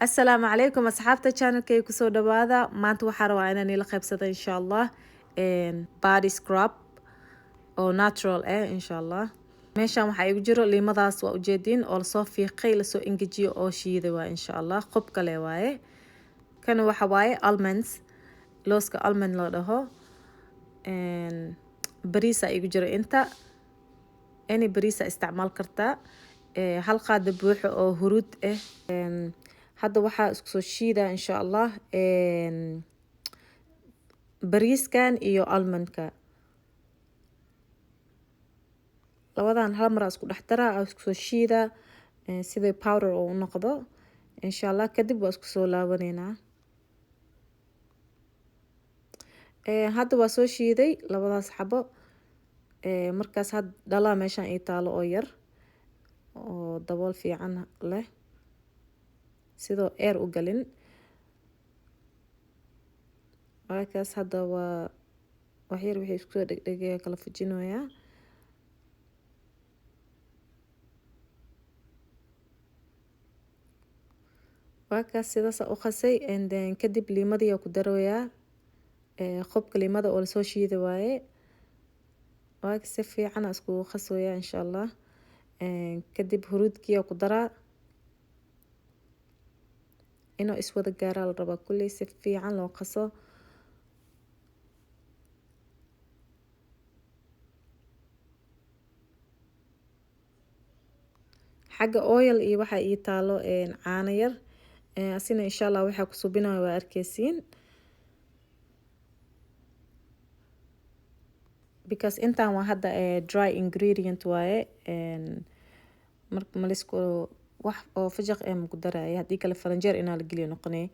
Asalaamu calaykum asxaabta channelkay, kusoo dhawaada. Maanta waxaa rabaa inaan ila qaybsado, insha Allah, body scrub oo natural ah, insha Allah. Meeshaan waxaa igu jiro liimadaas, waa ujeediin, oo lasoo fiiqay, lasoo engejiyo oo shiiday waa, insha Allah. Qob kale waaye kana, waxa waaye almonds, looska almond la dhaho. Bariisa igu jiro inta, any bariisa isticmaal kartaa. Hal qaada buuxo oo huruud ah. Hadda waxaa isku soo shiidaa, insha Allah, bariiskan iyo almondka. Labadan hal mar isku dhex daraa, isku soo shiidaa sida powder oo u noqdo, insha Allah. Kadib waa isku soo laabaneynaa. Hadda waa soo shiiday labadaas xabo. Markaas had dhalaa meeshaan ii taalo oo yar oo dabool fiican leh, sidoo air u galin. Waakaas, hadda waa waxyar wixii isku soo dhegdhegaya kala fujinoyaa. Waakaas, sidaasa u qasay. And then kadib liimadii ku daroyaa, qobka liimada oo lasoo shiida waaye. Waaka, si fiican iskugu qasoyaa, insha Allah. Kadib huruudkiyaa ku daraa. Inuu iswada gaaraa la rabaa kulley, si fiican loo qaso. Xagga oil iyo waxaa ii taalo caano yar asina, insha Allah. Waxaa ku subinaya waa arkeysiin, because intaan waa hadda dry ingredient waaye. Marka malisku wax oo fajaq eh maku daraya. Haddii kale falanjeer inaa la geliyo noqonay.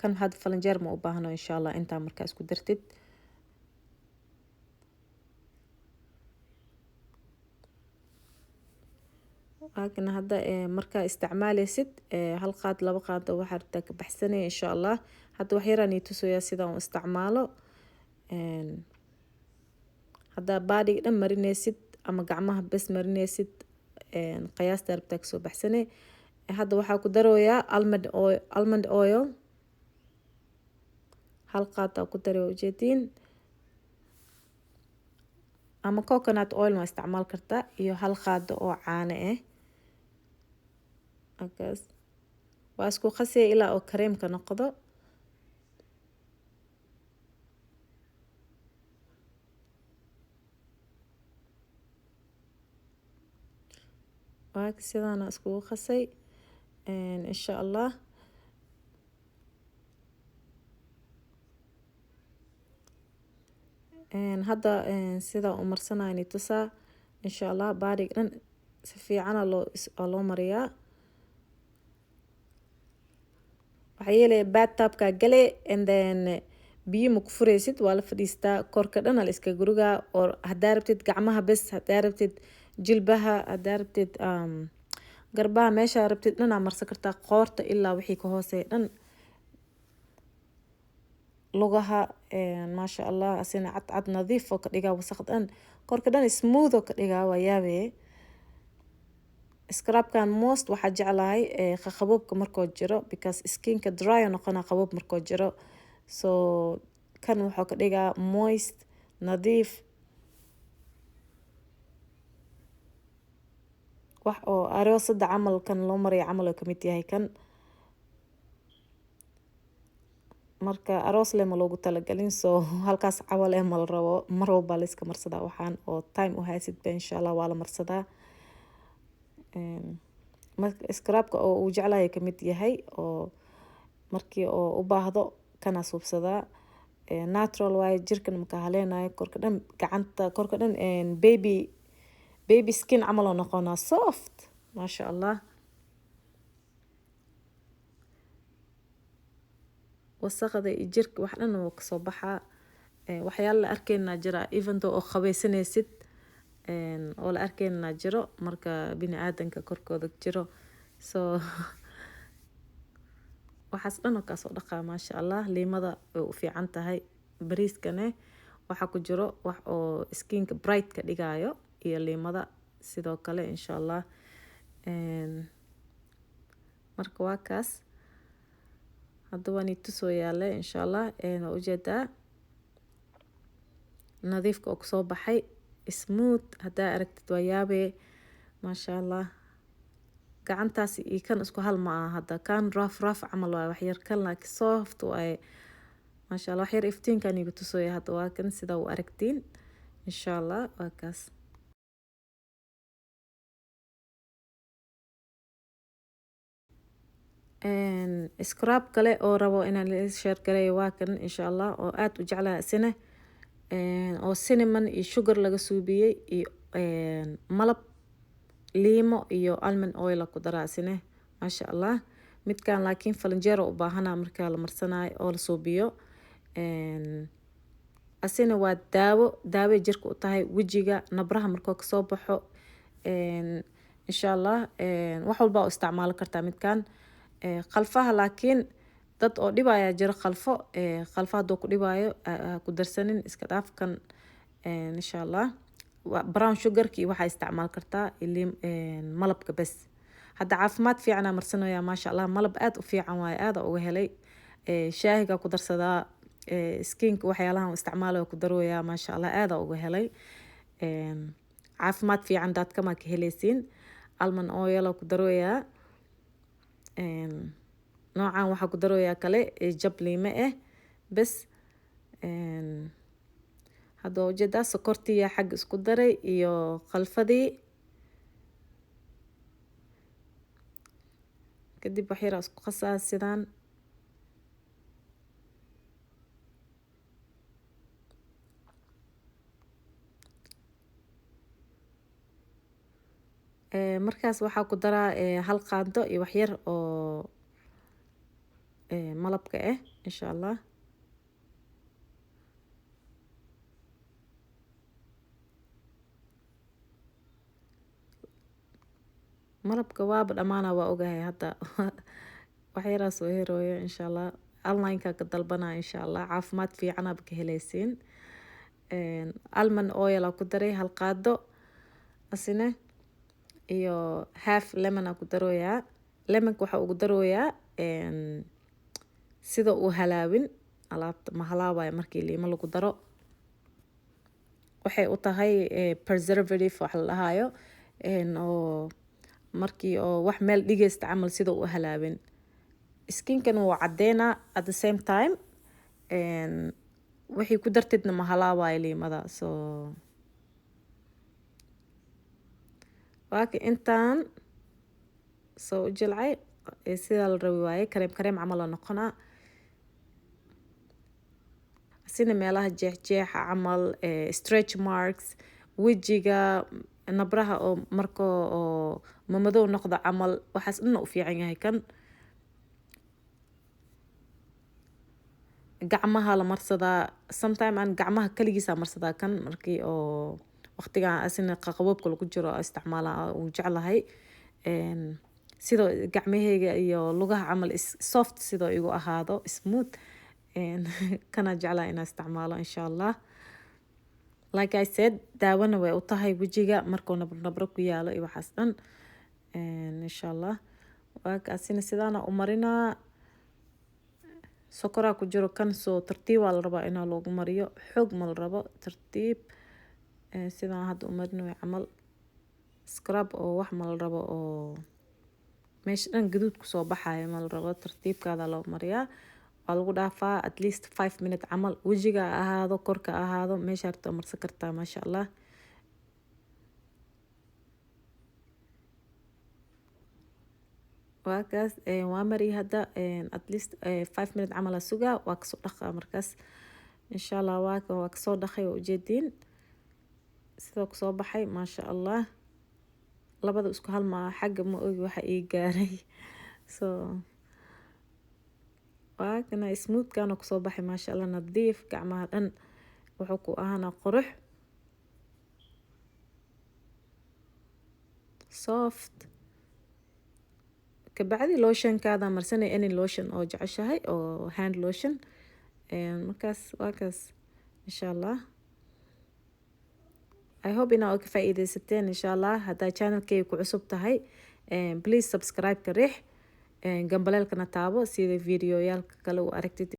Kan hadda falanjeer ma u baahno, insha Allah. Intaa markaa isku dartid, waakana. Hadda markaa isticmaaleysid, hal qaad, laba qaado waxaa rabtaa ka baxsanaya, insha Allah. Hadda wax yaraan ii tusayaa sidaan u isticmaalo. Haddaa bodyga dhan marineysid ama gacmaha bes marineysid, qiyaasta rabtaa kasoo baxsanay. Hadda waxaa ku darooyaa almond oil. Almond oil hal qaad aa ku daray, waa ujeediin, ama coconut oil waa isticmaal kartaa, iyo hal qaado oo caano ah. Akaas waa isku qasaya ilaa oo kareemka noqdo. Waa sidaana iskugu qasay, insha Allah. Hadda sidaa u marsanayni tusaa, insha Allah. Bodyga dhan si fiicana loo mariyaa. Waxaa yeelaya bathtubkaa gale and then biyo ma ku fureysid, waa la fadhiistaa. Korka dhan la iska gurugaa, oo haddaa rabtid gacmaha bes, haddaa rabtid jilbaha, haddaa rabtid garbaha, meeshaa rabtid dhan aa marsan kartaa, qoorta ilaa wixii ka hooseeya dhan, lugaha. Maasha Allah, asina cad cad nadiif oo ka dhigaa, wasaq dhan korka dhan smooth oo ka dhigaa. Waa yaabee scrubkan. Most waxaa jeclahay qaboobka markoo jiro, because skinka dry noqona qaboob markoo jiro. So kan wuxuu ka dhigaa moist, nadiif. Wax oo aroosada camal kan loo mariyo camal oo kamid yahay kan. Marka aroos leh ma loogu talagalin, so halkaas cawal eh ma la rabo. Mar walba la iska marsadaa waxaan oo time u haysid ba, insha Allah, waa la marsadaa. Marka scrubka oo uu jeclahay kamid yahay, oo markii oo u baahdo kana suubsadaa. Natural waaye, jirkan maka haleenayo, korka dhan, gacanta, korka dhan baby skin camal oo noqonaa, soft, maasha Allah. Wasaqda iyo jirka wax dhan wuu kasoo baxaa. Waxyaala la arkeynaa jira, even though oo qabeysanaysid, oo la arkeynaa jiro marka bini aadanka korkooda jiro. So waxaas dhan oo kaasoo dhaqaa, maasha Allah. Liimada way u fiican tahay. Bariiskane waxaa ku jiro wax oo skinka bright ka dhigayo, iyo liimada sidoo kale, insha Allah. Marka waa kaas. Hadda waan itusoo yaale, insha Allah. Waa ujeedaa nadiifka oo kusoo baxay, smooth. Haddaa aragtid waa yaabee, maasha Allah. Gacantaas iyo kan isku hal ma aha. Hadda kan rough rough camal waaye waxyar kan, laakiin soft waaye, maasha Allah. Waxyar iftiinkan igu tusooya hadda, waa kan sida u aragtiin, insha Allah. Waa kaas. Scrub kale oo rabo inaan la share gareeyo waa kan, insha Allah, oo aad u jeclahay isina, oo cinnamon iyo sugar laga suubiyey iyo malab, liimo iyo almond oil ku daraa isina, maasha Allah. Midkan laakiin falanjeero u baahanaa markaa la marsanayo oo la suubiyo. Asina waa daawo, daaway jirka u tahay, wejiga nabraha markuu kasoo baxo, insha Allah. Wax walba u isticmaali kartaa midkan. Qalfaha laakiin dad oo dhibaya jiro qalfo. Qalfo hadduu ku dhibaayo, ha ku darsanin, iska dhaaf kan, insha Allah. Brown sugarki waxaa isticmaal kartaa malabka bes. Hadda caafimaad fiicanaa marsanaya, maasha Allah. Malab aad u fiican waaye, aada uga helay. Shaahiga ku darsadaa, skinka waxyaalahan isticmaalayo ku darooyaa, maasha Allah, aada uga helay. Caafimaad fiican daadkamaa ka heleysiin. Almond oil ku darooyaa. Noocan waxaa ku darooyaa kale jab liime ah bes. Hadda waa ujeedaa, sokortiya xagga isku daray iyo qalfadii. Kadib wax yaraa isku qasaa sidaan. Markaas waxaa ku daraa hal qaando iyo waxyar oo malabka ah, insha Allah. Malabka waaba dhamaana, waa ogahay. Hadda waxyaraa soo herooyo, insha Allah. Online-ka ka dalbanaa, insha Allah. Caafimaad fiicanaaba ka heleysiin. Almond oil aa ku daray hal qaado asine, iyo half lemon aa ku darooyaa. Lemonka waxaa ugu darooyaa sida uu halaawin alaabta. Ma halaabayo markii liimo lagu daro. Waxay u tahay preservative wax la dhahayo, oo markii oo wax meel dhigaysta camal sida u halaawin. Skinkan wuu cadeynaa at the same time, wixii ku dartidna ma halaabayo liimada. So waaka intaan soo u jilcay sidaa la rabi waaye, kareem kareem camal oo noqonaa. Sina meelaha jeexjeexa camal, stretch marks, wejiga nabraha oo marka oo mamadow noqdo camal, waxaas dhan u fiican yahay kan. Gacmaha la marsadaa sometime, aan gacmaha kaligiisa marsadaa kan markii oo waqtigan asina qaqaboobka lagu jiro isticmaala uu jeclahay, sidoo gacmaheyga iyo lugaha camal soft sidoo igu ahaado, smooth. Kana jeclaa inaan isticmaalo, insha Allah. Like I said, daawana way u tahay wejiga markuu nabro nabro ku yaalo iyo waxaas dhan, insha Allah. Waa kaasina, sidaana u marinaa. Sokoraa ku jiro kan, soo tartiibaa la rabaa inaa loogu mariyo, xoog ma la rabo, tartiib sidaan hadda u marinayo camal. Scrub oo wax ma la rabo oo meesha dhan gaduud kusoo baxayo ma la rabo. Tartiibkaada loo mariyaa, waa lagu dhaafaa at least 5 minute camal. Wejiga ha ahaado, korka ha ahaado, meesha rabto marsan kartaa, maasha Allah. Waa kaas, waa mariyay hadda. At least 5 minute camal aa sugaa, waa kasoo dhaqaa markaas, insha Allah. Waa kan, waa kasoo dhaqay, waa ujeediin sidoo kusoo baxay, maasha Allah. Labada isku hal maa, xagga ma ogi waxa ii gaaray. So waa kana, smoothkana kusoo baxay, maasha Allah. Nadiif gacmaha dhan wuxuu ku ahaana, qurux, soft. Kabacdi lotionkaada marsanay, any lotion oo jeceshahay oo hand lotion. Markaas waa kaas, insha Allah. I hope inaa ka faa'iidaysateen, insha Allah. Haddaa channelkayga ku cusub tahay, please subscribe ka riix. Gambaleelkana taabo sida videoyaalka kale u aragtid.